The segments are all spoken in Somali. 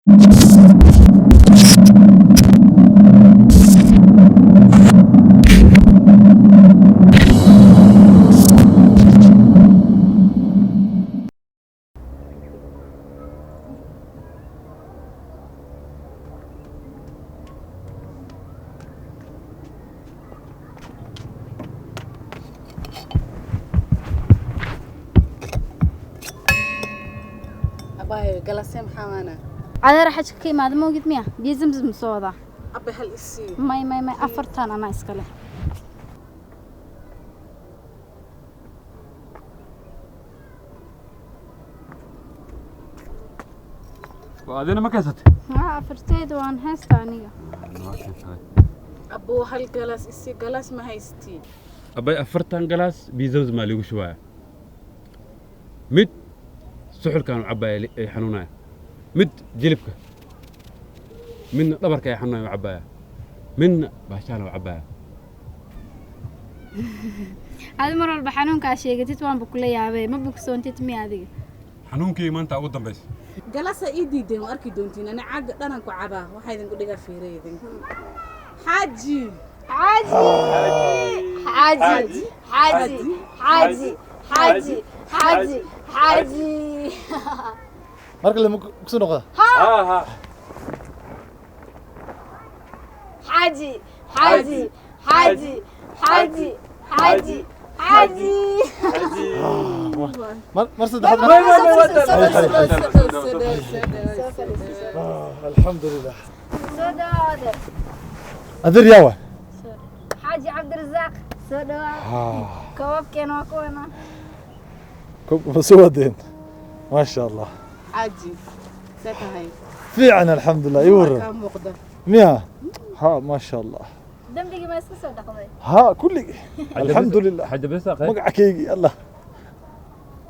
Abaayo, galasee maxaa waana? Adeer, xajka ka imaada ma ogid miya? Biyo Zamzam soo wadaa. Abba, hal isii. May, may, may, afartan anaa iskale. Waa adina ma keensatay? Haa, afarteyda waan haystaa aniga. Abuu, hal galaas isii, galaas ma haystii. Abay, 40 galaas biyo Zamzam aa liigu shubaya. Mid suxulkaan u cabaya ay xanuunaya, mid jilibka, midna dhabarka ay xanuunaya u cabaya, midna baashaana u cabaya. Adi mar walba xanuunkaa sheegatid, waanba kula yaabee. Ma bogsoontid miya adiga? Xanuunkii maanta ugu dambaysa. Galaasa ii diideen, waa arki doontiin. Ani caaga dhanan ku cabaa, waxaa idinku dhigaa fiire idinku. Xaaji. Xaaji, xaaji, xaaji, xaaji, xaaji, xaaji, xaaji. Marka lama kusoo noqda. Xaaji, xaaji, xaaji, xaaji, xaaji, xaaji. Mar saddexaad. Alxamdulilah. Soo dhawaada. Adeer, yaawa. Xaaji Cabdirasaaq, soo dhawaada. Koobabkeena waa kuwana. Ma soo wadeen? Maasha Allah. Xaaji, see tahay? Fiican, alxamdulilah. Ii waran. Kaa muuqda. Miya? Ha, maasha Allah. Dembigii ma iska soo dhaqday? Ha, kulligii, alxamdulilah. Xaja Cabdirasaaq. Magacakeygii Allah.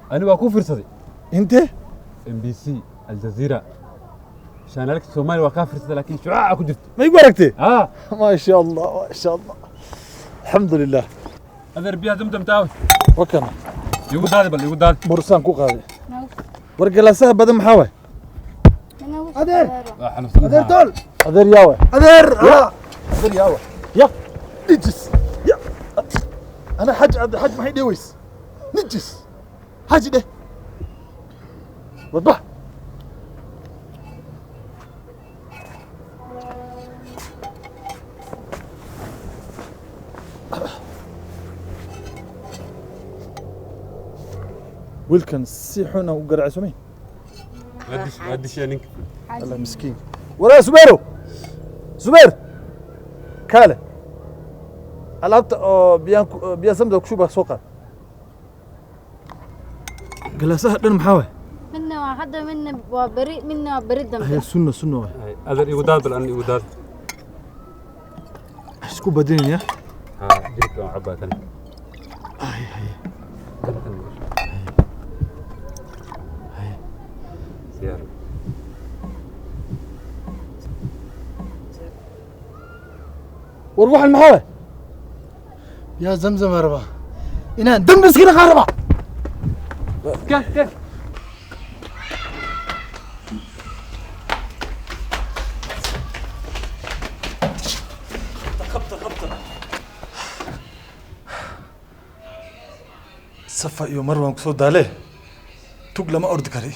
Ani waa ku fiirsaday. Intee? MBC, Aljazeera, shaanaalka Soomaaliya waa kaa fiirsaday, laakiin shucaaca ku jirto. Ma igu aragtay? Ah. Maasha Allah, maasha Allah, alxamdulilah. Adeer, biyaha Zamzam taawe. Wakana. Igu daadi, bal igu daadi. Bursaan ku qaaday. War, galaasaha badan maxaa waay? Adeer. Waa xanuunsan. Adeer tool. Adeer, yaawa. Adeer. Adeer, yaawa. Ya nijis ya. Ana xaj xaj maxay dheeways? Nijis xaji dheh wadbax. Wiilkan si xun aan u garaacay sumay. Waa dishay ninka. Allah, miskiin. Walaa Zubeero, Zubeer, kaale, alaabta oo biyaan biya Zamzam ku shuba soo qaad. Galaasaha dhan maxaa waay? Midna waa hadda, midna waa beri, midna waa beri dambe. Haya, sunna sunna waay. Adeer, igu daad, bal ani igu daad. Isku badinaya. Ha, jilibka waan cabaa kan. Ay, hay. Kan kan. Siyaar. War, waxan maxaa waay? Yaa Zamzam rabaa inaan dambi iska dhaqaan rabaa. Kan kan. Safa iyo Marwan kusoo daale, tug lama ordi kari.